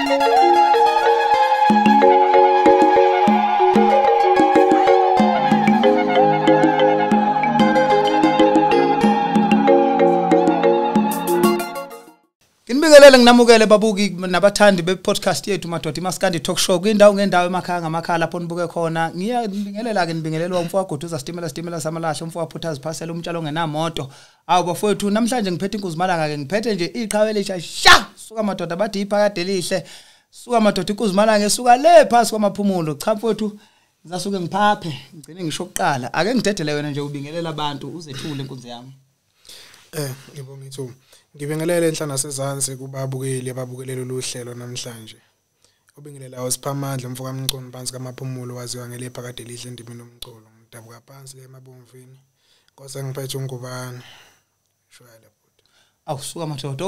Nginibingelele nginamukele babuki nabathandi be-podcast yethu Madoda iMaskandi Talk Show kwindawo ngendawo emakhaya ngamakhaya lapho nibuke khona. Ngiyabingelela ke nibingelelwa umfo waGoduza Sitimela Sitimela samalahle umfo waphutha ziphasela umtshalo ongenamoto. Awu bafowethu namhlanje ngiphethe inkuzimalanga ke ngiphethe nje iqhawe elisha sha suka madoda bathi iphakade elihle suka madoda inkuzimalanga esuka le phasi kwamaphumulo. Cha mfowethu ngizasuke ngiphaphe ngigcine ngisho ukuqala. Ake ngidedele wena nje ubingelela abantu uzethule inkunzi yami. Ngibonga ithuba. Ngibingelele enhla nasezansi kubabukeli ababukelele lolu hlelo namhlanje. Ubingelela uSiphamandla umfo kaMngcono phansi kaMaphumulo waziwa ngelephakade elihle endimeni yomculo. Ngidabuka phansi le emabomvini. Nkosi ngiphethe ungubani. Shwele bhuti. Awu suka madoda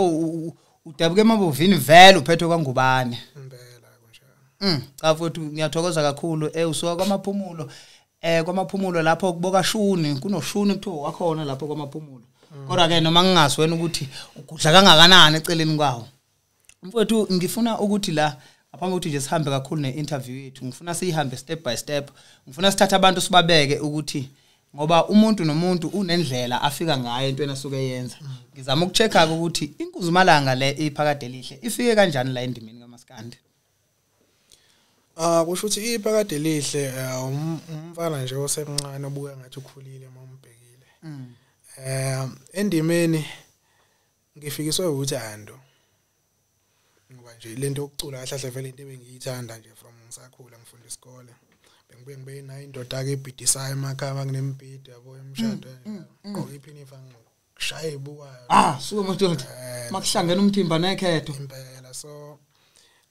udabuka emabomvini vele uphethwe kwaNgubane. Impela kunjalo. Cha mfowethu ngiyathokoza kakhulu usuka kwaMaphumulo. KwaMaphumulo lapho kuboka shuni kunoshuni kuthiwa wakhona lapho kwaMaphumulo. Kodwa ke noma ngingazi wena ukuthi ugudla kangakanani eceleni kwawo. Mfowethu ngifuna ukuthi la ngaphambi kokuthi nje sihambe kakhulu ne-interview yethu ngifuna siyihambe step by step. Ngifuna sithathe abantu sibabeke ukuthi ngoba umuntu nomuntu unendlela afika ngayo entweni asuke yenza. Ngizama ukuchecka ukuthi inkuzimalanga le iphakade elihle ifike kanjani la endimeni kaMaskandi. Kusho ukuthi iphakade elihle umfana nje osemncane obuka ngathi ukhulile uma umbhekile. Endimeni ngifikiswe uthando ngoba nje lento yokucula kahle kahle vele into ebengiyithanda nje from ngisakhula ngifunda isikole. Bengibuye ngibe nayo indoda ke ebhidisayo emakhaya kunembhido yabo emshado ngqoka iphinifa ngishaya ibukayo. Suka madoda makuhlangene umthimba nekhetho impela. So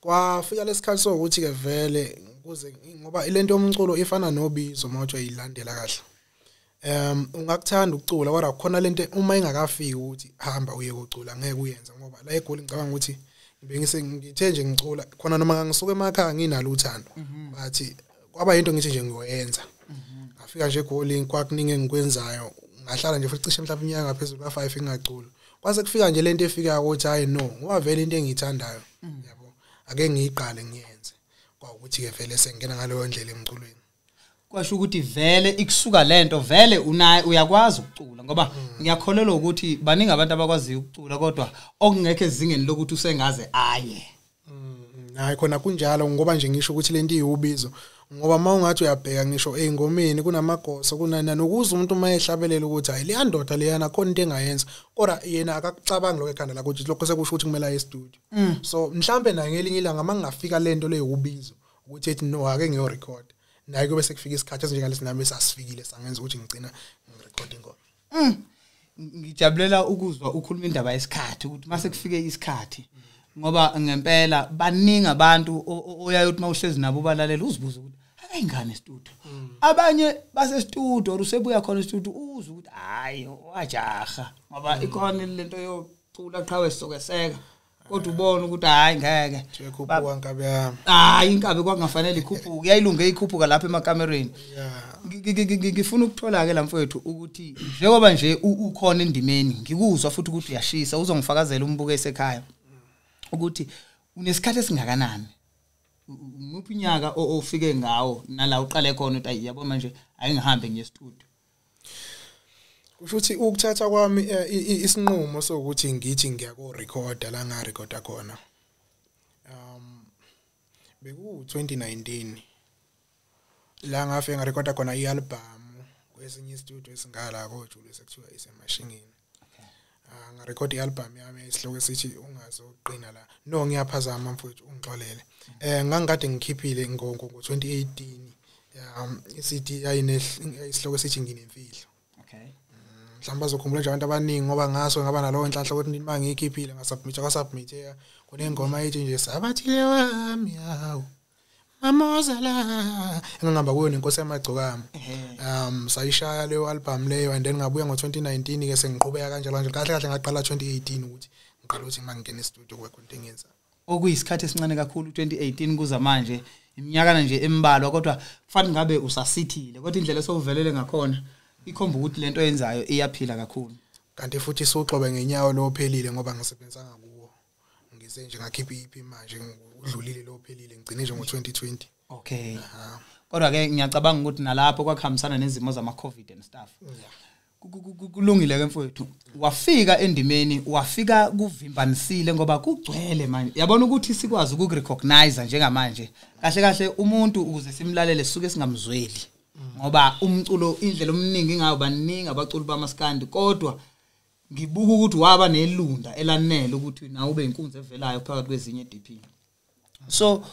kwafika lesikhathi sokuthi ke vele kuze ngoba lento yomculo ifana nobizo mawuthi uyilandela kahle. Ungakuthanda ukucula kodwa khona lento uma ingakafiki ukuthi hamba uye kucula ngeke uyenze ngoba la eGoli ngicabanga ukuthi ngibengise ngithe nje ngicula khona noma ngisuka emakhaya nginalo uthando bathi kwaba into ngithi nje ngiyoyenza. Ngafika nje eGoli kwakuningi engikwenzayo ngahlala nje futhi cishe mhlawumbe iminyaka ngaphezulu ka5 ngingaculi. Kwase kufika nje lento efika ukuthi hayi no ngoba vele into engiyithandayo yabo ake ngiyiqale ngiyenze. Kwawukuthi ke vele sengena ngaleyo ndlela emculweni. Kwasho ukuthi vele ikusuka lento vele unayo uyakwazi ukucula ngoba ngiyakholelwa ukuthi baningi abantu abakwaziyo ukucula kodwa okungekho ezingeni lokuthi usengaze aye. Hayi khona kunjalo ngoba nje ngisho ukuthi lento iwubizo ngoba mawungathi uyabheka ngisho ezingomeni kunamagoso kunana nokuza umuntu mayehlabelela ukuthi hayi leya ndoda leyana khona into engayenza kodwa yena akakucabangi lokho ekhanda lakho ukuthi lokho sekusho ukuthi kumele aye e-studio. So mhlambe naye ngelinye ilanga mangingafika lento leyobizo ukuthi ethi no ake ngiyo record naye kube sekufika isikhathi esinjengalesi nami sasifikile sangenza ukuthi ngigcina ngirecord ingoma. Ngijabulela ukuzwa ukhuluma indaba yesikhathi ukuthi mase kufike isikhathi ngoba ngempela baningi abantu oyaye uthi mawuhlezi nabo balalela uzibuza ukuthi akayingane e-studio. Abanye base studio or usebuya khona e-studio uzwe ukuthi hayi wajaha ngoba ikhona lento yokucula qhawe sokeseka kodwa ubona ukuthi hayi ngeke ikhuphuka inkabi yami. Hayi inkabi kwakungafanele ikhuphuke yayilunge ikhuphuka lapha emakamereni. Ngifuna ukuthola ke la mfowethu ukuthi njengoba nje ukhona endimeni ngikuzwa futhi ukuthi uyashisa uzongifakazela umbuko esekhaya ukuthi unesikhathi esingakanani umuphi unyaka ofike ngawo nala uqale khona ukuthi ayi yabo manje ayingihambe ngiye e-studio. Kusho ukuthi ukuthatha kwami isinqumo sokuthi ngithi ngiyako recorda la nga recorda khona beku 2019 la ngafike ngarecorda khona i-album kwesinye i-studio esingala koJulius ekuthiwa isemashingini. Ngarecord i-album yami isihloko esithi ungazoqina la. No ngiyaphazama mfowethu ungixolele. Ngangikade ngikhiphile ngo 2018 i-CD yayinesihloko esithi nginemfihlo. Okay. Mhlawumbe bazokhumbula nje abantu abaningi ngoba ngaso ngaba nalowo nhlanhla ukuthi mangiyikhiphile ngasubmit kwasubmit kunengoma ethi nje sabathile wami yawo Mamoza la engihamba kuyo nenkosi yamagcokama. Sayishaya leyo album leyo and then ngabuya ngo2019 ke sengiqhubeka kanjalo kanjalo kahle kahle ngaqala 2018 ukuthi ngiqala ukuthi mangingena e-studio kube khona into engiyenzayo. Okuyisikhathi esincane kakhulu 2018 kuza manje iminyakana nje embalwa kodwa kufanele ngabe usasithile kodwa indlela esowuvelele ngakhona ikhomba ukuthi lento oyenzayo iyaphila kakhulu. Kanti futhi suxobe ngenyawo lophelile ngoba ngisebenzanga kuwo. Ngize nje ngakhipha iP manje udlulile lo phelile, ngigcine nje ngo2020. Okay. Kodwa ke ngiyacabanga ukuthi nalapho kwakuhambisana nezimo zama COVID and stuff. Kulungile ke mfowethu. Wafika endimeni, wafika kuvimbanisile ngoba kugcwele manje. Yabona ukuthi sikwazi ukukurecognize njengamanje. Kahle kahle umuntu ukuze simlalele sisuke singamzweli. Ngoba umculo indlela omningi ngayo baningi abaculi bamaskandi, kodwa ngibuka ukuthi waba nelunda elanele ukuthi nawe ube inkunzi evelayo phakathi kwezinye DP. So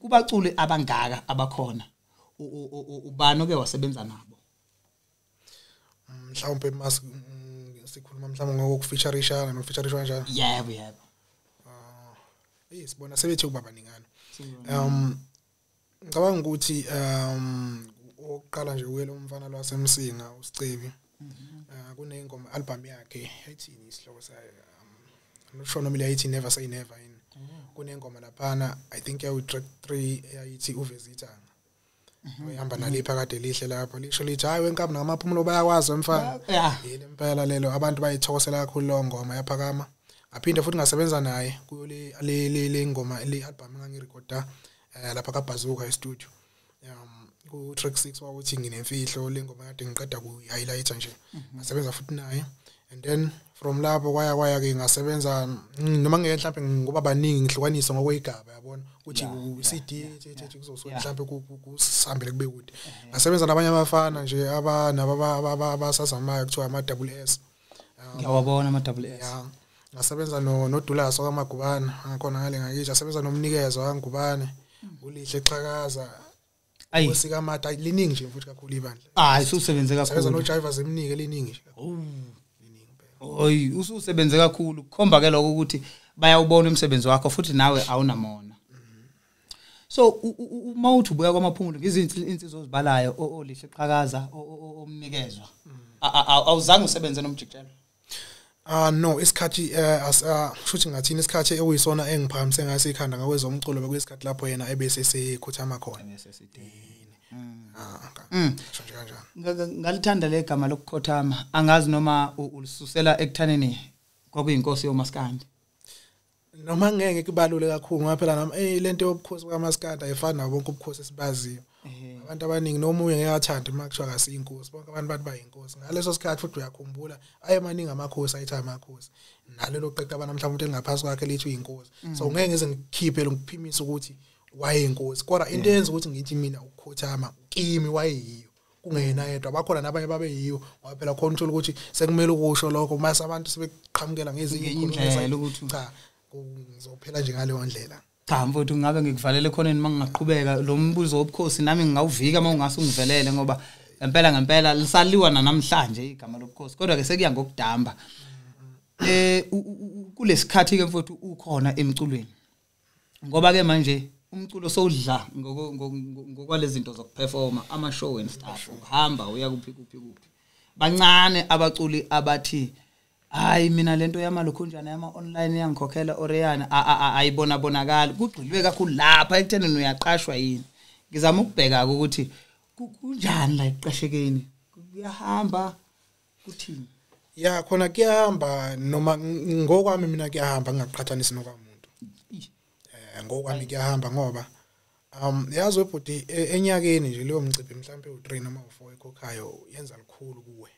kubaculi abangaka abakhona, ubani oke wasebenza nabo? Mhlawumbe mas sikhuluma mhlawumbe ngokufeaturishana nokufeaturishwa kanjalo. Yebo yebo. Sibona sebethi ukuba baningana. Ngicabanga ukuthi oqala nje uye lo mfana lwasemsinga uSicebi. Kunengoma album yakhe ayithini isihloko sayo, I'm not sure noma ayithi Never Say Never yini. Kunengoma laphana I think yawu track 3 yayithi uvezithanga. Uyihamba nalipha kade lihle lapho lisho lithi hayi wenkabi namaphumulo bayakwazi mfana. Yile impela lelo abantu bayithokosela kakhulu lo ngoma yaphakama. Ngaphinde futhi ngasebenza naye kuyo le le ngoma le album engangirecorda lapha kaBazuka e-studio. Ku track 6 wawuthi nginemfihlo le ngoma kade ngiqeda ku highlighter nje. Ngasebenza futhi naye and then from lapho kwaya ke ngasebenza noma ngeke mhlawumbe ngoba baningi ngihlukanisa ngokwegaba yabona ukuthi CD kuzosuka mhlawumbe kusihambele kube kude. Ngasebenza nabanye abafana nje abanabo abasazamayo kuthiwa ama double S. Ngiyawabona ama double S. Ngasebenza noDulas okaMagubane ngakhona ngale ngakithi, ngasebenza nomnikezo kaNgubane, uLihle Xhakaza. Ayi usikamata liningi nje futhi kakhulu ibandla. Hayi ususebenze kakhulu. Sebenza no drivers emnike liningi nje. Oy ususebenze kakhulu, kukhomba ke lokho ukuthi bayawubona umsebenzi wakho futhi nawe awunamona. So uma uthi ubuya kwamaphumulo ngizinto ozibalayo oLihle Xhakaza omnikezwa, awuzange usebenze nomjikjelo? No, isikhathi futhi ngathini isikhathi ekuyisona engiphakamise ngaso ikhanda ngakwezomculo bekuyisikhathi lapho yena ebese sekhothama khona. Ngalithanda le gama lokukhothama, angazi noma ulisusela ekuthaneni kwakuyinkosi yomaskandi. Noma ngeke kubalule kakhulu ngoba phela nami lento yobukhosi kaMaskandi ayifani nabo bonke ubukhosi esibaziyo. Abantu abaningi noma uye ngeke athande uma kuthiwa kasiyinkosi, bonke abantu bathi bayinkosi. Ngaleso sikhathi futhi uyakhumbula ayemaningi amakhosi ayithi amakhosi. Nalelo qeqe abana mhlawumbe umuntu engaphansi kwakhe lithi uyinkosi. So ngeke ngize ngikhiphe ngiphimise ukuthi wayeyinkosi. Kodwa into eyenza ukuthi ngithi mina ukukhothama kimi wayeyiyo. Kungena yedwa bakhona nabanye babeyiyo ngoba phela khona uthola ukuthi sekumele ukusho lokho mase abantu sebeqhamukela ngezinye indlela ukuthi cha ngizophela nje ngaleyo ndlela. Cha mfowethu ngabe ngikuvalele khoneni mangingaqhubeka lo mbuzo wobukhosi nami ngingawuvika uma ungase ungivelele ngoba ngempela ngempela lisaliwa namhlanje igama lobukhosi kodwa ke sekuya ngokudamba. Kulesikhathi ke mfowethu ukhona emculweni ngoba ke manje umculo sowudla ngokwalezi zinto zokuperforma ama show and stuff, ukuhamba uya kuphi kuphi kuphi. Bancane abaculi abathi hayi mina lento yamalokhunjana yama online yangikhokhela oreyana ayibona bonakala kugxilwe kakhulu lapha ekuthenini uyaqashwa yini. Ngizama ukubheka ukuthi kunjani la ekuqashekeni, kuyahamba kuthini? Ya khona kuyahamba noma ngokwami mina kuyahamba ngingaqhathanisi nokwamuntu. Ngokwami kuyahamba ngoba yazi webhuti enyakeni nje leyo mcimbi mhlawumbe u3 noma u4 ekhokhayo yenza likhulu kuwe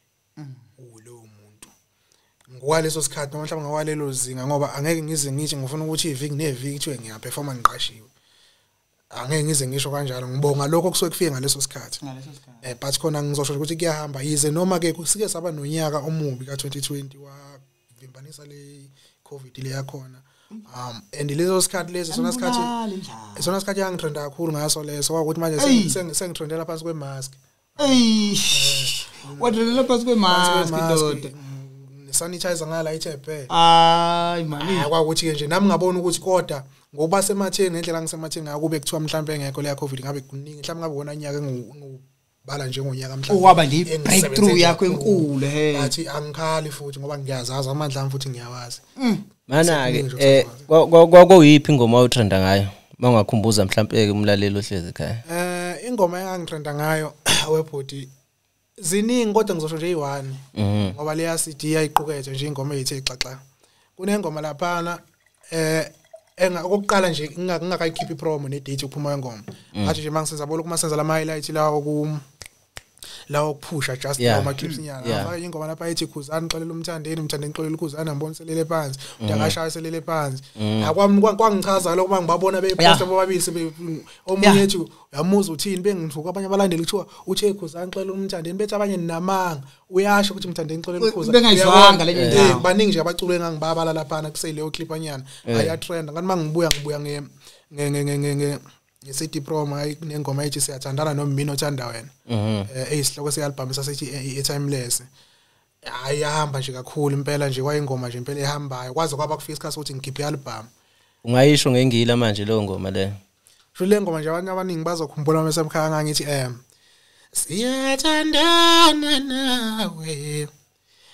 ulowo muntu ngokwaleso sikhathi noma mhlawumbe ngokwalelo zinga, ngoba angeke ngize ngithi ngifuna ukuthi iviki neviki kuthiwe ngiyaperforma ngiqashiwe, angeke ngize ngisho kanjalo. Ngibonga lokho kusuke kufike ngaleso sikhathi but khona ngizosho ukuthi kuyahamba yize noma ke kusike saba nonyaka omubi ka2020 wavimbanisa le COVID le yakhona. And leso sikhathi leso sona sikhathi yangitrenda kakhulu ngaso leso kwakuthi manje sengitrendela phansi kwemask. Ey watrendela phansi kwemask ndoda, sanitizer ngala ithephe. Hayi mani kwakuthi ke nje nami ngabona ukuthi kodwa ngoba sematheni ngendlela ngisematheni ngakube kuthiwa mhlawumbe engekho le COVID ngabe kuningi mhlawumbe ngabe wona nyaka engubala njengonyaka mhlawumbe okwaba nje breakthrough yakho enkulu. He bathi angikhali futhi ngoba ngiyazazi amandla ami futhi ngiyawazi. Mana ke kwakuyiphi ingoma otrenda ngayo mangakhumbuza mhlawumbe umlaleli ohlezi ekhaya? Ingoma engangitrenda ngayo webhodi ziningi kodwa ngizosho nje iyi-1 ngoba leya CD yayiqukethe nje ingoma eyithe xaxa. Kunengoma laphana Okokuqala nje ngingakayikhiphi promo ne date yokuphuma kwengoma. Ngathi nje mangisenza bolo kuma senza lama highlight lawo ku lawo kuphusha just ama clips nyana. Afaka ingoma lapha ethi Khuzani xolela umthandeni, umthandeni xolela uKhuzani, amboniselele phansi, udakashaya selele phansi. Akwami kwangichaza lokho mangibabona beyiposta bobabili, omunye ethi uyamuza uthini, bengithuka abanye abalandeli kuthiwa uthe Khuzani xolela umthandeni, bethi abanye namanga uyasho ukuthi umthandeni xolela uKhuzani, bengayizwanga lenye indawo. Baningi nje abaculo engangibabala lapha kuseyileyo clip anyana aya trend. Ngathi mangibuya ngibuya nge nge nge CD promo nengoma ethi siyathandana nomina othanda wena, eyisihloko se-album sasethi i-Timeless. Ayihamba nje kakhulu impela nje, kwayingoma nje impela ehambayo kwaze kwaba kufika isikhathi sokuthi ngikhiphe i-album. Ungayisho ngengila manje leyo ngoma leyo? Sho le ngoma nje abantu abaningi bazokhumbula uma semkhaya ngangithi siyathandana nawe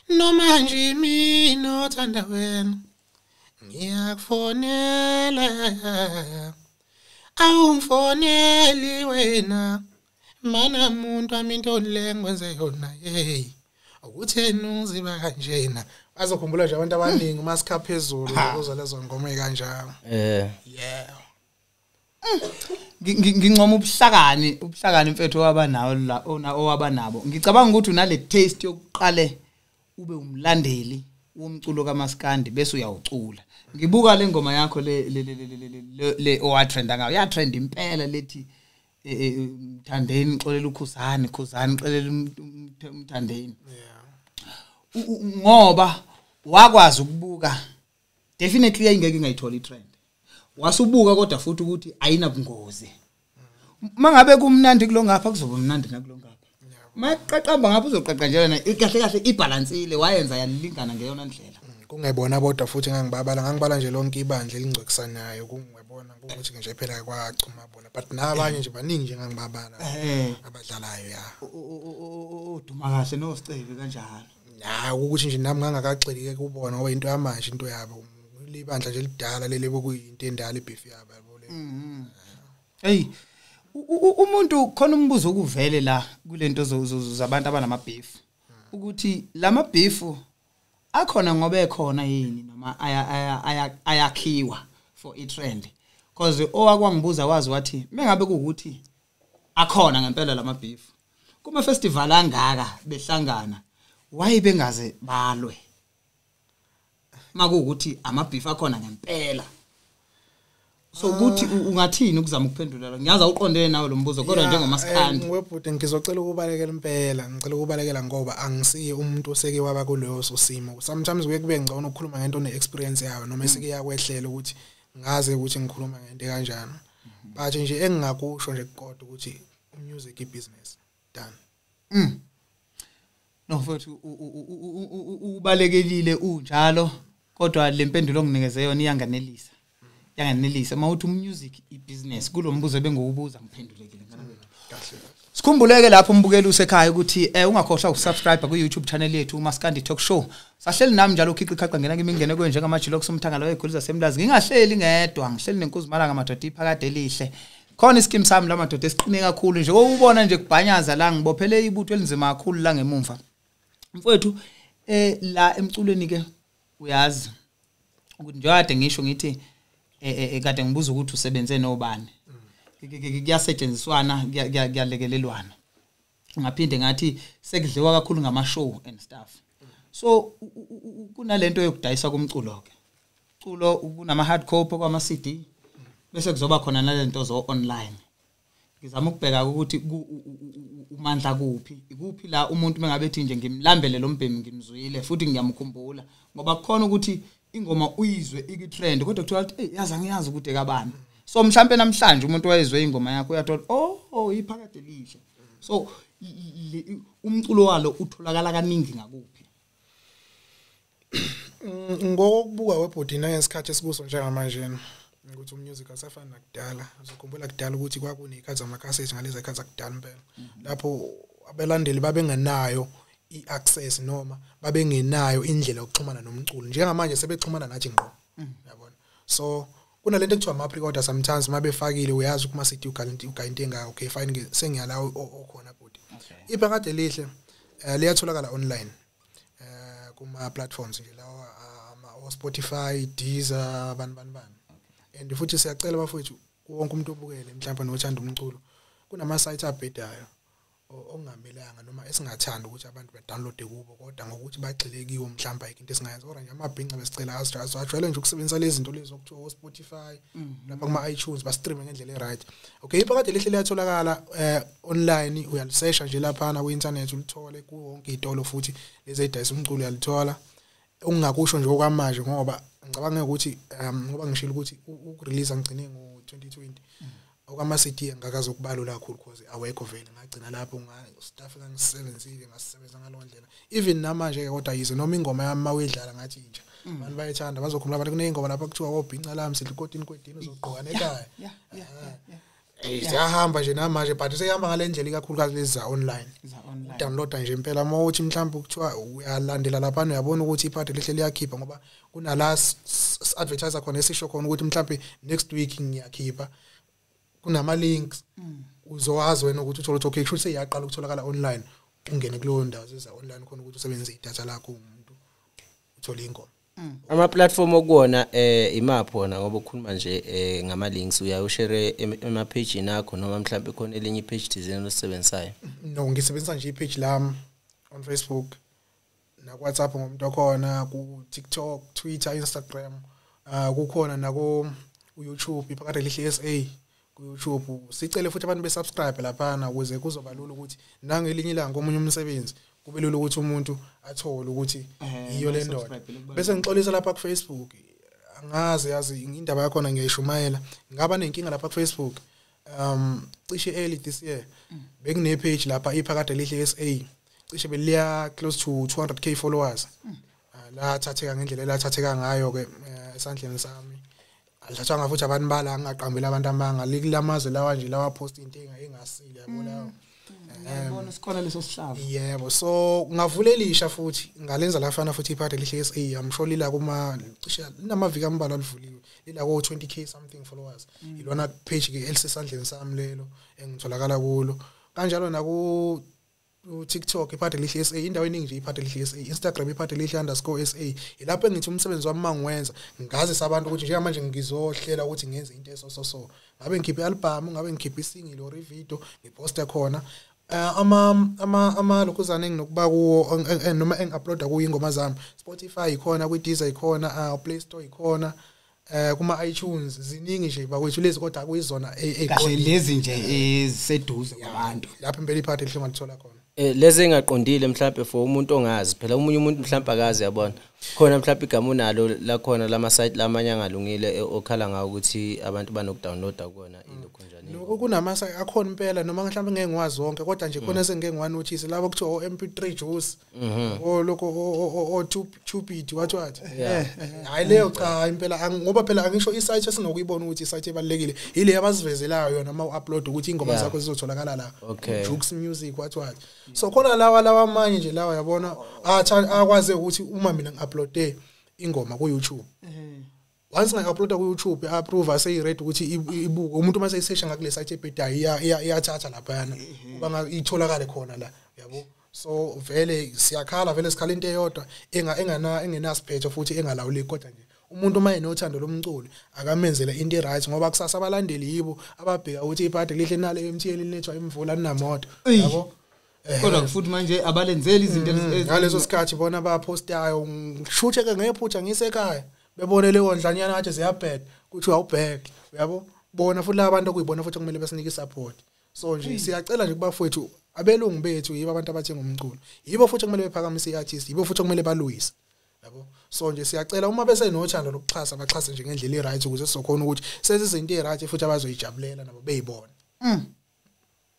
noma nje mina othanda wena, ngiyakufonela awungifoneli wena, mana muntu wami into le ngikwenze yona, hey ukutheni uziba kanjena. Bazokhumbula nje abantu abaningi masikha phezulu ukuzo lezo ngoma ekanjalo. Yeah. Ngincoma ubuhlakani mfethu owaba nawo la, owaba nabo. Ngicabanga ukuthi unale taste yokuqale ube umlandeli womculo kaMaskandi bese uyawucula. Ngibuka le ngoma yakho le le le le owatrenda ngayo, ya trend impela lethi Mthandeni xolela uKhuzani, Khuzani xolela uMthandeni. Ngoba wakwazi ukubuka definitely ayingeke ingayithola itrend. Wasubuka kodwa futhi ukuthi ayinabungozi. Mangabe kumnandi kulongapha kuzoba mnandi nakulongapha. Maqaqamba ngapha uzoqaqa nje wena, kahle kahle ibalansile wayenza yalingana ngeyona ndlela. Kungebona bodwa futhi ngangibabala, ngangibala nje lonke ibandla elingcwekisanayo, kungebona ukuthi nje phela kwachuma bona, but nabanye nje baningi nje ngangibabala abadlalayo ya. Uduma kahle noSicebi kanjalo. Na ukuthi nje nami ngangakagxilike kubona ngoba into yamanje into yabo libandla nje lidala leli bokuyinto endala ibeef yabo yabo le. Hey umuntu khona umbuzo okuvele la kulento zabantu abanama beef ukuthi lama beef akhona ngoba ekhona yini noma ayakhiwa for i trend, because owakwangibuza wazi wathi mengabe kuukuthi akhona ngempela lama beef kuma festival angaka behlangana, why bengaze balwe makuukuthi ama beef akhona ngempela? So ukuthi ungathini ukuzama ukuphendula la? Ngiyazi awuqondene nawe lo mbuzo kodwa njengoMaskandi webhuti ngizocela ukubalekela impela, ngicela ukubalekela ngoba angisiye umuntu oseke waba kuleyo simo. Sometimes kuye kube ngcono ukukhuluma ngento one experience yayo noma esike yakwehlela ukuthi ngaze ukuthi ngikhuluma ngento kanjani. But nje engingakusho nje kodwa ukuthi music i business done. No futhi ubalekelile unjalo, kodwa le mpendulo onginikeze yona iyanganelisa. Yanganelisa mawuthi music i business kulombuzo bengokubuza ngiphendulekile ngana wethu. Kahle. Sikhumbuleke lapho umbukeli usekhaya ukuthi ungakhohlwa ukusubscribe ku YouTube channel yethu uMaskandi Talk Show. Sahleli nami njalo ukhiqa iqhaqa ngena kimi ngene kuye njengamajilo kusumthangala wegoli zasemlazi. Ngingahleli ngedwa, ngihleli nenkuzimalanga madoda iphakade elihle. Khona iskim sami la madoda esiqine kakhulu nje. Ubona nje kubhanyaza la ngibophele ibutho elinzima kakhulu la ngemumva. Mfowethu la emculweni ke uyazi ukuthi nje kade ngisho ngithi kade ngibuza ukuthi usebenze nobani. Kuyasetshenziswana, kuyalekelelwana. Ngaphinde ngathi sekudliwa kakhulu ngama show and stuff. So kunalento yokudayisa komculo ke. Culo kunama hard copy kwama CD bese kuzoba khona nalento zo online. Ngizama ukubheka ukuthi umandla kuphi, ikuphi la umuntu mengabe ethi nje ngimlambele lo mbhemi ngimzwile futhi ngiyamkhumbula, ngoba kukhona ukuthi ingoma uyizwe iki trend kodwa kuthiwa hey yazi angiyazi ukuthi ekabani. So mhlambe namhlanje umuntu wayezwe ingoma yakho uyathola oh iphakade lihle. So umculo walo utholakala kaningi ngakuphi? Ngokubuka webhodi nangesikhathi esikuso njengamanje ukuthi umusic asafana nakudala. Uzokhumbula kudala ukuthi kwakunezikhathi zamakhasethi ngalezi zikhathi zakudala impela, lapho abalandeli babengenayo i-access noma babengenayo indlela yokuxhumana nomculo. Njengamanje sebexhumana nathi ngqo, uyabona. So kunalento ekuthiwa ama pre-order sometimes mabefakile uyazi kuma CD ugalenti ugayinto engaka, okay fine sengiyala okhona bhuti. Iphakade lihle liyatholakala online kuma platforms nje lawa ama O Spotify, Deezer, bani bani bani. And futhi siyacela bafowethu wonke umuntu obukele mhlawumbe nothanda umculo, kunama sites abhedayo ongamelanga noma esingathanda ukuthi abantu badownload kubo, kodwa ngokuthi bagxile kiwo mhlawumbe ayikho into esingayenza. Kodwa nje amabhinca besicela azijwayele nje ukusebenzisa lezi zinto lezi okuthiwa Spotify lapha kuma iTunes, ba stream ngendlela e-right. Okay, iphakade lihle liyatholakala online, uyalisesha nje lapha ku internet ulithole kuwo wonke izitolo, futhi lezi edayisa umculo uyalithola. Okungakusho nje okwamanje, ngoba ngicabanga ukuthi ngoba ngishilo ukuthi ukurelease ngigcine ngo-2020, okwama CD angakaze ukubalula kakhulu because awekho vele, ngagcina lapho staff ngangisebenzile ngasisebenza ngalo ndlela even namanje ke. Kodwa yize noma ingoma yami mawuyidlala ngathi intsha, abantu bayithanda, bazokhumbula abantu kuneyingoma lapha kuthiwa obhinca lami sidla kwedini uzogqoka nekhaya. Siyahamba nje namanje, but seyihamba ngale ndlela ikakhulukazi lezi za online. Za online. Downloada nje impela, uma uthi mhlawumbe kuthiwa uyalandela lapha, uyabona ukuthi iphakade lihle liyakhipha, ngoba kunala advertiser khona esisho khona ukuthi mhlawumbe next week ngiyakhipha, kunama links uzowazi wena ukuthi uthole ukuthi okay, kusho seyiyaqala ukutholakala online, ungene kuleyo ndawo eza online khona ukuthi usebenzise idatha lakho umuntu uthole ingoma. Ama platform okuwona imaphi wona, ngoba ukhuluma nje ngama links, uyawushare ema page akho noma mhlawumbe khona elinye ipage thizeni osisebenzisayo? No, ngisebenzisa nje ipage lami on Facebook na WhatsApp ngomuntu okhona ku TikTok, Twitter, Instagram, kukhona nako YouTube, iphakade lihle SA ku YouTube. Sicele futhi abantu besubscribe laphana ukuze kuzoba lula ukuthi nangelinye ilanga omunye umsebenzi kube lula ukuthi umuntu athole ukuthi yiyo le ndoda. Bese ngixolisa lapha ku Facebook, angazi yazi indaba yakhona ngiyayishumayela, ngaba nenkinga lapha ku Facebook cishe early this year. Bekune page lapha iphakade lihle SA, cishe beliya close to 200K followers. La thatheka ngendlela lathatheka ngayo ke esandleni sami, alithathwanga futhi abantu bala, ngingaqambela abantu amanga, likulamazwe lawa nje lawa post into engasile, yabo lawo. Yabona sikhona leso sihlava. Yebo, so ngavulelisha futhi ngalenza lafana futhi iphakade lihle SA, I'm sure lila kuma cishe linamaviki ambalwa livuliwe, lila ko 20K something followers. Ilona page ke elisesandleni sami lelo engitholakala kulo, kanjalo naku TikTok iphakade lihle SA, indawo eningi nje iphakade lihle SA, Instagram iphakade lihle_SA. Ilapho engithi umsebenzi wami mangiwenza ngazisa abantu ukuthi njengamanje ngizohlela ukuthi ngenze into eso so so ngabe ngikhiphe album, ngabe ngikhiphe isingle or ivideo, ngiposte khona. Ama lokhuzana enginokuba kuwo noma engiuploada kuyo ingoma zami, Spotify ikhona, kwi Deezer ikhona, Play Store ikhona, kuma iTunes, ziningi nje bakwethu lezi, kodwa kuyizona kahle lezi nje eziseduze kwabantu. Lapho impela iphakade lihle ungalithola khona. Lezi engaqondile mhlawumbe for umuntu ongazi, phela umunye umuntu mhlawumbe akazi, yabona khona mhlawumbe igama unalo lakhona lama site lamanye angalungile okhala ngawo ukuthi abantu banokudownloada kuona ilokho njani? Lokho kunama site akhona impela, noma mhlawumbe ngeke ngiwazi wonke, kodwa nje khona sengike ngiwanotice labo kuthiwa o MP3 juice o lokho o 2 bit what what. Hayi leyo cha impela, ngoba phela angisho isite esinokuyibona ukuthi isite ebalekile ile abazivezelayo yona uma uupload ukuthi ingoma zakho zizotholakala la, Jukes Music what what. So khona lawa amanye nje lawa, yabona, akwazi ukuthi uma mina ngiuploade ingoma ku YouTube, once ngi-uploada ku YouTube approve seyi-ready ukuthi ibuke umuntu, uma seyisesha ngakule site ebhedayo iyathatha laphayana kuba itholakale khona la, yabo. So vele siyakhala, vele sikhala into eyodwa engana engenasiphetho futhi engalawuleki, kodwa nje umuntu uma enothando lomculo akamenzele into e-right, ngoba kusasa abalandeli yibo ababheka ukuthi iphakade lihle nale MTN linethwa imvula linamoto, yabo. Kodwa futhi manje abalenzeli izinto ngaleso sikhathi bona abapostayo, ngishuthe ke ngephutha ngisekhaya, bebone leyo ndlanyana ngathi ziyabheda, kuthi awubheke, uyabo bona futhi laba bantu okuyibona futhi kumele besinike support. So nje siyacela nje kubafowethu abelungu bethu, yibo abantu abathenga umculo, yibo futhi kumele bephakamise iartist, yibo futhi kumele balwise, yabo. So nje siyacela uma bese nothando lokuxhasa, baxhase nje ngendlela e-right ukuze sizokhona ukuthi senze izinto e-right futhi abazoyijabulela nabo beyibona.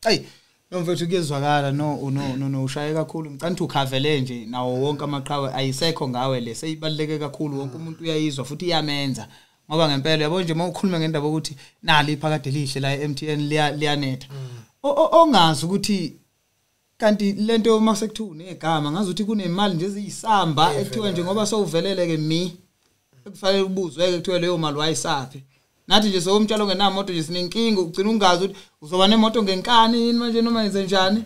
Ayi no mfethu, kuyezwakala, no no no no, ushaye kakhulu, ngicela ukuthi ukhavele nje nawo wonke amaqhawe, ayisekho ngawe le seyibaluleke kakhulu, wonke umuntu uyayizwa futhi iyamenza, ngoba ngempela yabo nje mawukhuluma ngendaba ukuthi nali iphakade lihle la eMTN liyanetha, ongazi ukuthi kanti lento mase kuthiwa unegama, ngazi ukuthi kunemali nje eziyisamba ekuthiwa nje ngoba sowuvelele ke mi ekufanele ubuzwe ke kuthiwa leyo mali wayisaphi. Nathi nje sowumtshalo ngenamoto nje sinenkinga, ugcina ungazi ukuthi uzoba nemoto ngenkani yini manje noma yenze njani.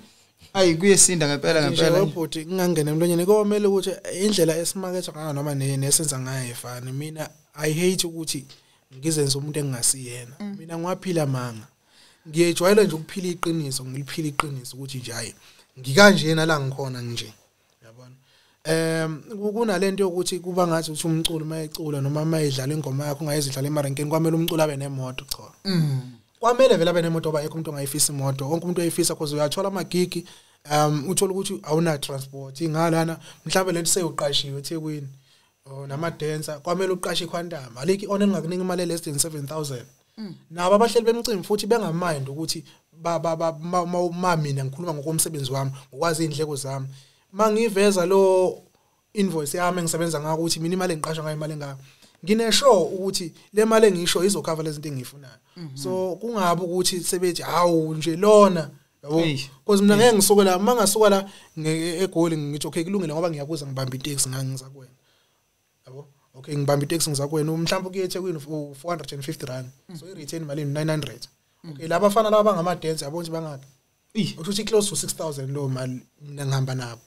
Ayi kuyesinda ngempela ngempela. Nje bhuti ngingangena emlonyeni komele ukuthi indlela esimaketha ngayo noma nesenza ngayo ayifani. Mina I hate ukuthi ngizenze umuntu engingasiyena. Mina ngiwaphila manga. Ngiyejwayele nje ukuphila iqiniso, ngiliphila iqiniso ukuthi nje hayi ngikanjena la ngikhona nje. Yabona. Kunalento yokuthi kuba ngathi uthi umculo mayecula noma mayidlala ingoma yakho ungayizidlala emarenkeni kwamele umculo abe nemoto cha. Kwamele vele abe nemoto ngoba ayikho umuntu ongayifisa imoto. Wonke umuntu uyayifisa because uyathola amagigi uthola ukuthi awuna transport ingalana mhlawumbe lento seyuqashiwe eThekwini nama dancer kwamele uqashe iquantum alikho ion engakunika imali less than 7000. Nabo abahleli bemcimbi futhi bengamind ukuthi ba mina ngikhuluma ngokomsebenzi wami ngokwazi indleko zami mangiveza lo invoice yami engisebenza ngayo ukuthi mina imali engiqasha ngayo imali engaka ngine sure ukuthi le mali engisho izocover lezi zinto engiyifunayo. So kungabe ukuthi sebethi hawu nje lona yabo because mina ngeke ngisuke la mangasuka la eGoli ngithi okay kulungile ngoba ngiyakuza ngibamba itaxi ngangiza kuwena yabo. Okay ngibamba itaxi ngiza kuwena mhlawumbe kuye eThekwini 450 rand so i return imali 900. Okay laba fana laba bangama dance yabo nje bangaka ukuthi close to 6000 lo mali mina ngihamba nabo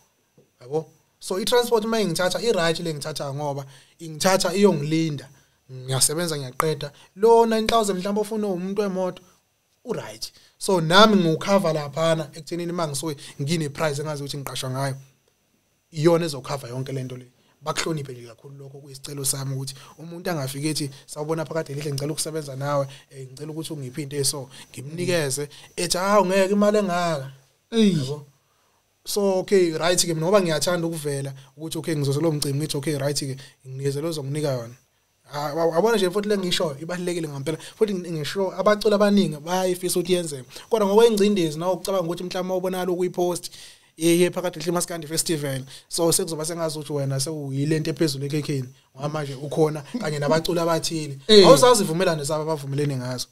yabo. So i transport mayingithatha i right le ngithatha ngoba ingithatha iyongilinda ngiyasebenza ngiyaqeda lo 9000 mhlawumbe ufuna umuntu wemoto u right. So nami ngiwucover laphana ekuthenini mangisuke ngine price engazi ukuthi ngiqashwa ngayo iyona ezocover yonke lento le. Bakuhloniphe nje kakhulu lokho kuyisicelo sami ukuthi umuntu angafiki ethi sawubona phakade lihle ngicela ukusebenza nawe ngicela ukuthi ungiphe into eso ngimnikeze ethi hawu ngeke imali engaka yabo. So okay right ke mina ngoba ngiyathanda ukuvela ukuthi okay ngizoze lo mcimbi ngithi okay right ke nginikeze lo zonginika yona. Abona nje futhi lengisho ibalekile ngempela futhi ngisho abaculi abaningi bayayifisa ukuthi yenzeke kodwa ngokwengcindezi nawe ucabanga ukuthi mhlawumbe ubonakala ukuyipost yeye phakathi ehle Maskandi Festival so sekuzoba sengazi ukuthi wena sewuyilento ephezulu ekhekheni ngoba manje ukhona kanye nabaculi abathile awuzazi ivumelane zabo abavumelene ngazo.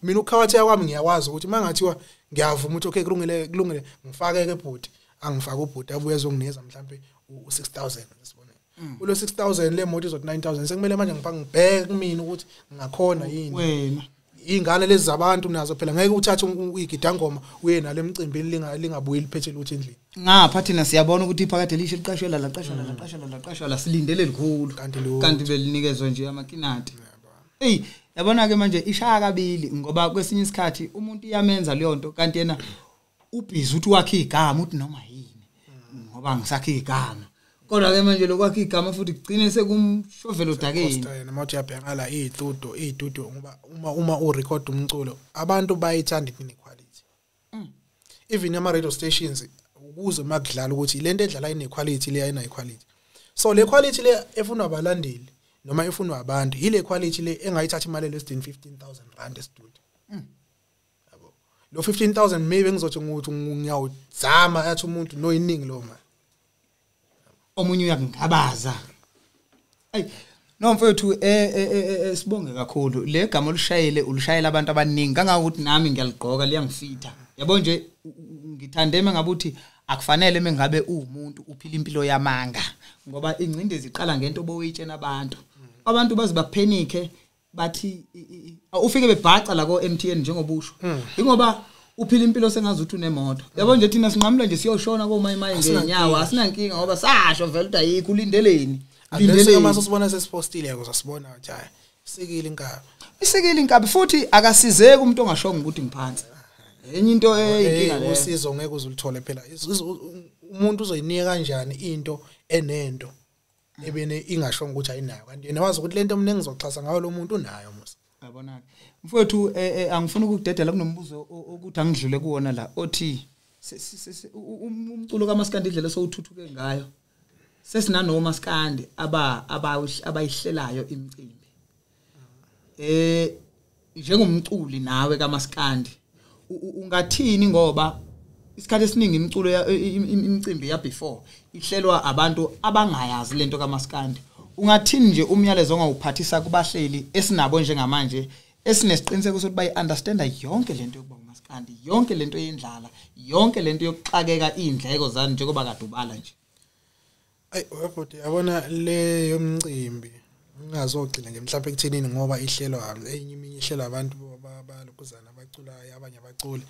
Mina ukukhawatheka kwami ngiyakwazi ukuthi mangathiwa ngiyavuma ukuthi okay kulungile kulungile ngifake ke bhuti angifake ubhuti abuye ezonginikeza mhlambe u6000 sibonele ulo 6000 le moto izothi 9000 sekumele manje ngifake ngibheke kumina ukuthi ngakhona yini wena ingane lezi zabantu nazo phela ngeke uthathe uyigidangoma uye nale emcimbini lingabuyi liphethe lutho endlini. Ngapha thina siyabona ukuthi iphakade lisho liqashwe la laqashwa la laqashwa la laqashwa la silindele likhulu kanti belinikezwe nje amakinati. Ey yabona ke manje ishaya kabili ngoba kwesinye isikhathi umuntu iyamenza leyo nto kanti yena ubhizi uthi wakhe igama uthi noma yini ngoba ngisakhe igama kodwa ke manje lokwakhe igama futhi kugcine sekumshovela udakeni. Yena mawuthi uyabheka la iy'studio ngoba uma urecord umculo abantu bayithanda ine quality. Even ama radio stations ukuze makudlala ukuthi lento edlala ine quality le ayina quality. So le quality le efunwa abalandeli noma efunwa abantu ile quality le engayithatha imali less than 15000 rand e-studio. Yabo lo 15000 maybe ngizothi ukuthi ngiyawuzama athi umuntu no iningi lo mali omunye uyakungabaza. Ayi no mfowethu sibonge kakhulu le gama olushayele ulushayela abantu abaningi kangangokuthi nami ngiyaligqoka liyangifitha yabo nje ngithande mengabe uthi akufanele mengabe uwumuntu uphila impilo yamanga ngoba ingcindezi iqala ngento obowuyitshena abantu baze baphenike bathi ufike bebhaca la ko MTN njengobusho ingoba uphila impilo sengazi uthi unemoto yabo nje thina sinqamula nje siyoshona komayimayi ngenyawo asinankinga ngoba sasho vele ukuthi ayikho ulindeleni lindeleni uma sosibona sesipostile yako sasibona ukuthi hayi isikile inkabi isikile inkabi futhi akasizeki umuntu ongashongo ukuthi ngiphansi enye into eyinkinga leyo usizo ngeke uzulithole phela umuntu uzoyinika kanjani into enento ebene ingashongo ukuthi ayinayo kanti yena wazi ukuthi lento mina ngizoxhasa ngayo lo muntu unayo musa. Yabona ke mfowethu angifuni ukukudedela kunombuzo ukuthi angidlule kuwona la othi umculo kaMaskandi indlela sowuthuthuke ngayo sesinanomaskandi abayihlelayo imicimbi njengomculi nawe kaMaskandi ungathini ngoba isikhathi esiningi imiculo imicimbi ya before ihlelwa abantu abangayazi lento kaMaskandi ungathini nje umyalezo ongawuphathisa kubahleli esinabo njengamanje esinesiqiniseko sokuthi bayi-understanda yonke lento yokuba uMaskandi yonke lento yendlala yonke lento yokuxakeka iy'ndleko zani njengoba kade ubala nje? Ayi webhuti yabona le yomcimbi ngingazogcina nje mhlawumbe ekuthenini ngoba ihlelwa enye iminye ihlelwa abantu balokuzana abaculayo abanye abaculi.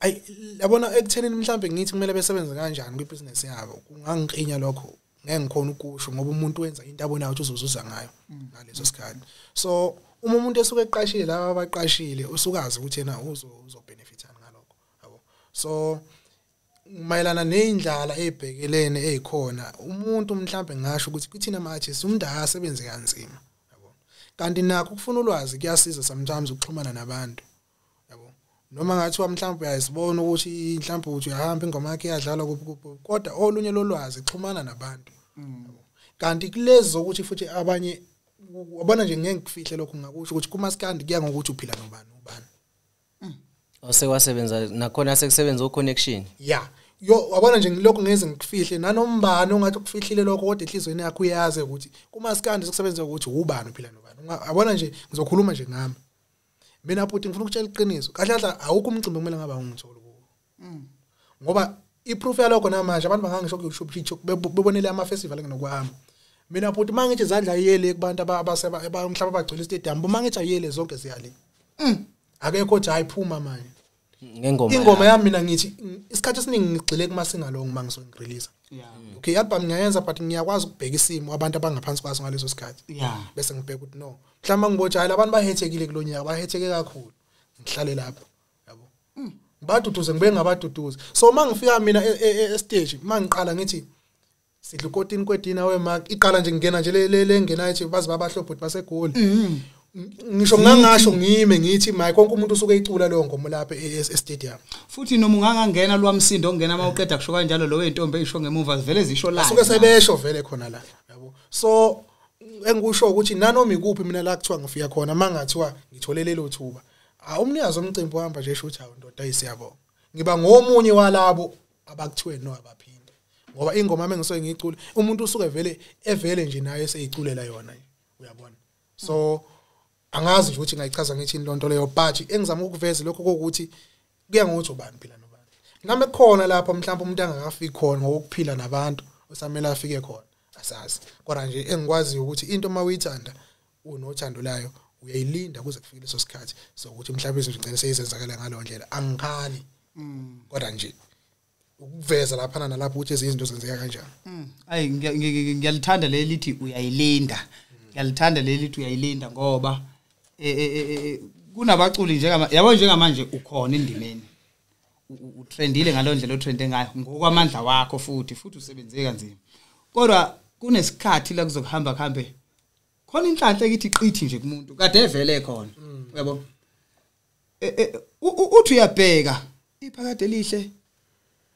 Ay, yabona ekuthenini mhlambe ngithi kumele besebenze kanjani kwibusiness yabo, kungangiqinya lokho, ngeke ngikhona ukusho ngoba umuntu wenza into abonayo ukuthi uzozuza ngayo ngaleso sikhathi. So uma umuntu esuke eqashile, laba abaqashile usukazi ukuthi yena uzobenefitana ngalokho, yabo. So mayelana neindlala ezibhekelene ezikhona, umuntu mhlambe ngisho ukuthi kuthina ama-artists umuntu akasebenze kanzima, yabo. Kanti nakho ukufuna ulwazi kuyasiza sometimes ukuxhumana nabantu, yabo. Noma ngathiwa mhlawumbe uyayisibona ukuthi mhlawumbe uthi uyahamba ingoma yakhe iyadlalwa kuphi kuphi, kodwa olunye lolwazi xhumana nabantu, yabo. Kanti kulezi zokuthi futhi abanye wabona nje, ngeke ngikufihle lokho, ngakusho ukuthi kumaskandi kuya ngokuthi uphila nobani ubani. Osekwasebenza nakhona sekusebenza o-connection. Ya, yo, wabona nje lokho ngeze ngikufihle nanombani ongathi ukufihlile lokho, kodwa enhlizweni yakho uyazi ukuthi kumaskandi sekusebenza ukuthi ubani uphila nobani. Yabona nje, ngizokhuluma nje ngami mina futhi, ngifuna ukutshela iqiniso kahle kahle, awukho umcimbi kumele ngabe ungitholi kuwo, ngoba iproof yalokho namanje abantu bangangisho ku-YouTube bebonele ama-festival enginokuhamba mina futhi. Uma ngithi izandla ayiyele kubantu mhlawumbe abagcwele istadium, uma ngithi ayiyele zonke ziyale, akekho othi hayi phuma manje. Ngengoma. Ingoma yami mina ngithi isikhathi esiningi ngigxile kuma-singalong uma ngisuke ngirelease. Okay, i-album ngiyayenza, but ngiyakwazi ukubheka isimo abantu abangaphansi kwaso ngaleso sikhathi, bese ngibheka ukuthi no, mhlawumbe ngibothi hayi, labantu bahethekile kulo nyaka, bahetheke kakhulu, ngihlale lapho, yabo, ngibaduduze, ngibe ngabaduduze. So uma ngifika mina e-stage, uma ngiqala ngithi sidla ukotini kwedina wemark, iqala nje ngingena nje le ngena ethi baze babahlophe ukuthi baseGoli, ngisho ngingangasho ngime ngithi my konke umuntu usuke ecula leyo ngoma lapha e-stadium. Futhi noma ungangangena lwamsindo ongena uma uqeda kusho kanjalo, lo wentombi eyisho ngemuva vele zisho la. Suke sebesho vele khona la, yabo. So engikusho ukuthi nanoma ikuphi mina la kuthiwa ngifika khona, mangathiwa ngithole lelo thuba, umnikazi omcimbi uhamba nje esho ukuthi hawu ndoda, ayisiyabonga, ngiba ngomunye walabo abakuthiwe no abaphinde, ngoba ingoma mengisuke ngiyicula umuntu usuke vele evele nje naye eseyiculela yona, uyabona. So angazi nje ukuthi ngayichaza ngithini lonto leyo, but engizama ukuveza lokho kokuthi kuya ngokuthi ubani phila nobani. Nami kukhona lapho mhlawumbe umuntu angakafiki khona ngokuphila nabantu, osamele afike khona, asazi. Kodwa nje engikwaziyo ukuthi into uma uyithanda unothando layo, uyayilinda kuze kufike leso sikhathi sokuthi mhlawumbe izinto ngicela seyizenzakala ngaleyo ndlela. Angikhali, kodwa nje ukuveza laphana nalapho ukuthi ezinye izinto zenzeka kanjani. Ayi, ngiyalithanda leli lithi uyayilinda, ngiyalithanda leli lithi uyayilinda, ngoba kunabaculi njengama, yabo, njengamanje ukhona endimeni, utrendile ngalo ndlela otrende ngayo ngokwamandla wakho, futhi usebenze kanzima, kodwa kunesikhathi la kuzokuhamba kuhambe khona inhlanhla ekithi qithi nje kumuntu kade evele khona, uyabo. Uthi uyabheka iphakade lihle,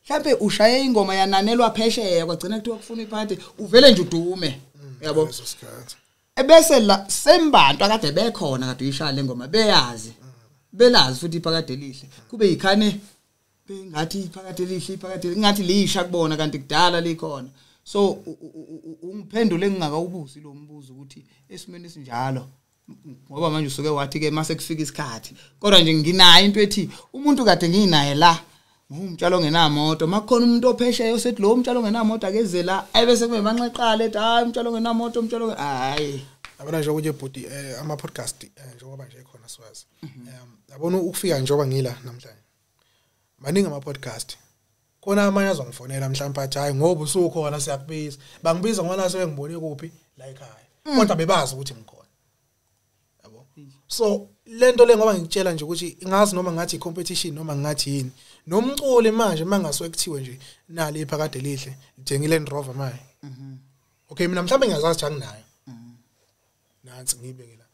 mhlambe ushaye ingoma yananelwa phesheya, kwagcina kuthiwa kufuna iphakade, uvele nje udume, uyabo. Leso sikhathi. Ebese la sembantu akade bekhona kade uyishaya le ngoma beyazi, belazi futhi iphakade lihle, kube yikhane bengathi iphakade lihle, iphakade ngathi lisha kubona kanti kudala likhona. So ungiphendule ngingakawubuzi lo mbuzo ukuthi esimeni esinjalo, ngoba manje usuke wathi ke mase kufika isikhathi, kodwa nje nginayo into ethi umuntu kade nginaye la ngumtshalo ongenamoto, makukhona umuntu ophesheya osethi lo mtshalo ongenamoto akeze la, ebese kube manxeqala ethi hayi umtshalo ongenamoto, umtshalo hayi. Yabona nje okunye bhuti, ama podcast, njengoba nje khona siwazi, yabona ukufika njengoba ngila namhlanje, maningi ama podcast khona, amanye azongifonela mhlawumbe athi hayi ngoba usukhona siyakubiza, bangibiza ngoba sebengibone kuphi la ekhaya, kodwa bebazi ukuthi ngikhona, yabo. So lento le ngoba ngikutshela nje ukuthi ngazi noma ngathi i-competition noma ngathi yini nomculi manje, mangasuke kuthiwe nje nali iphakade lihle ngithenge i-Land Rover manje, okay, mina mhlawumbe ngiyazazi ukuthi anginayo, nansi ngiyibeke la,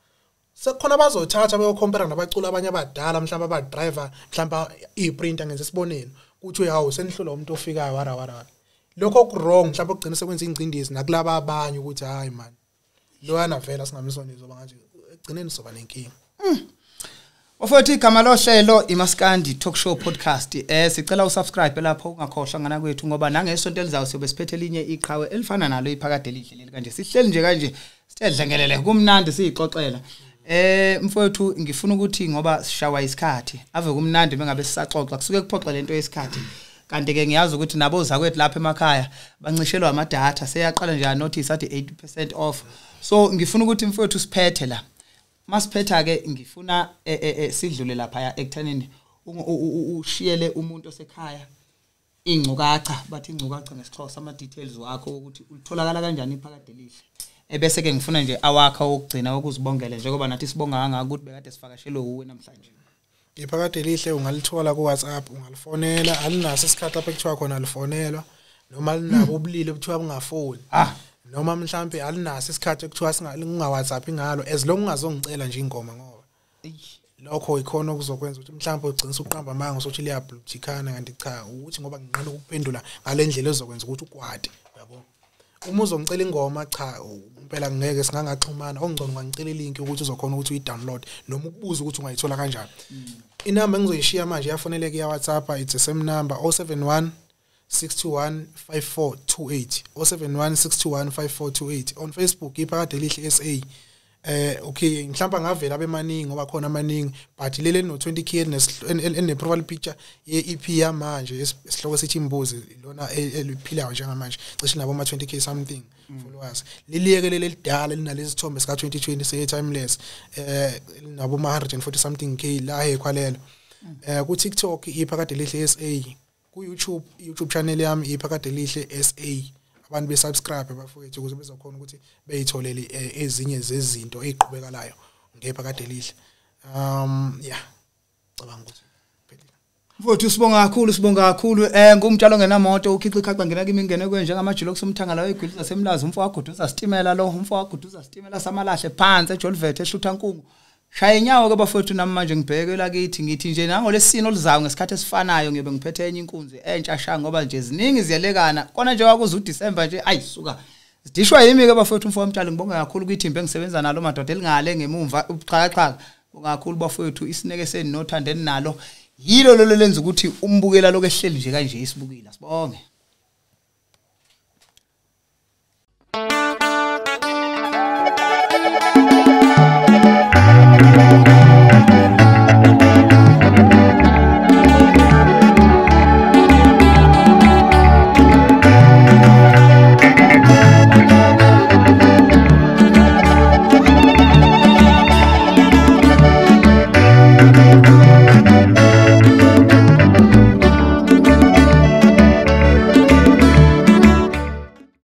sekukhona bazothatha beyocompare nabaculi abanye abadala mhlawumbe abadriver mhlawumbe i-printer, ngenze isibonelo, kuthi hawu senihlula umuntu ofikayo, wara wara wara. Lokho ku-wrong, mhlawumbe kugcina sekwenza ingcindezi nakulaba abanye ukuthi hayi man, loyana vela singamsondezi, ngoba ngathi ekugcineni soba nenkinga. Bafowethu, igama lohlelo iMaskandi Talk Show Podcast. Sicela usubscribe lapho, ungakhohlwa ngana kwethu, ngoba nangesonto elizayo siyobe siphethe elinye iqhawe elifana nalo iphakade elihle leli kanje. Sihleli nje kanje sitedlengelele kumnandi siyixoxela. Mfowethu, ngifuna ukuthi ngoba sishawa isikhathi, ave kumnandi bengabe sisaxoxa, kusuke kuphoxa lento yesikhathi. Kanti ke ngiyazi ukuthi nabo zakwethu lapha emakhaya bancishelwa amadatha, seyaqala nje notice athi 80% off. So ngifuna ukuthi mfowethu siphethe la. Masiphetha ke ngifuna sidlule lapha ekuthaneni Ushiyele umuntu osekhaya ingcukacha, bathi ingcukacha ngesiXhosa, ama details wakho ukuthi ulitholakala kanjani iphakade lihle. Ebese ke ngifuna nje awakha okugcina ukuzibongela njengoba nathi sibonga kangaka ukuthi bekade sivakashelwe uwe namhlanje. Iphakade lihle ungalithola ku WhatsApp, ungalifonela, alinaso isikhathi lapho ekuthiwa khona alifonelwa, noma alinabo ubulili obuthiwa bungafoni. Noma mhlambe alinaso isikhathi ekuthiwa singa WhatsApp ngalo, as long ungazongicela nje ingoma, ngoba lokho ikhona okuzokwenza ukuthi mhlawumbe ugcine usuqamba amanga usothi liyabluthikana, kanti cha, ukuthi ngoba nginqena ukuphendula ngalendlela ezokwenza ukuthi ukwate, uyabo. Uma uzongicela ingoma, cha impela ngeke singangaxhumana, ongcono ungangicela ilink ukuthi uzokhona ukuthi uyi-download noma ukubuza ukuthi ungayithola kanjani. Inamba engizoyishiya manje iyafoneleka iya WhatsApp, it's the same number, 071 621 5428, 071 621 5428. On Facebook iphakade lihle SA. Okay, mhlawumbe ngavela abemaningi ngoba khona amaningi, but lele no 20K ene profile picture ye EP yamanje esihloko sithi imbuzi, lona eliphilayo njengamanje, cishe nabo ama 20K something followers. Liliyeke leli lidala linalezi sithombe sika 2020 se timeless, nabo ma 140 something K la ekhwalelo. Ku TikTok iphakade lihle SA, ku YouTube, YouTube channel yami iphakade lihle SA. Abantu besubscribe bafowethu ukuze bezokhona ukuthi beyitholele ezinye zezinto eziqhubekalayo ngephakade lihle. Yeah, cabanga ukuthi phelile. Mfowethu sibonga kakhulu, sibonga kakhulu. Ngumtshalo ngenamoto ukhiqa ikhaqa ngena kimi ngene kwenje ngamajilo kusumthanga la egwili zasemlazi, umfo waguduza sitimela lo, umfo waguduza sitimela samalahle phansi eJolvet ehlutha nkungu. Shaya inyawo ke bafowethu, nami manje ngibheke lakithi, ngithi nje nangolesino oluzayo ngesikhathi esifanayo ngiyobe ngiphethe enye inkunzi entsha sha, ngoba nje ziningi ziyelekana kona nje wakuza uDecember nje ayisuka zidishwa yimi ke bafowethu. Umfo wamtshalo ngibonga kakhulu kwithimba engisebenza nalo madoda elingale ngemumva ubuxhakaxhaka, bonga kakhulu bafowethu, isineke seni nothando eninalo yilo lolo lenza ukuthi umbukela lokho ehleli nje kanje isibukile. Sibonge.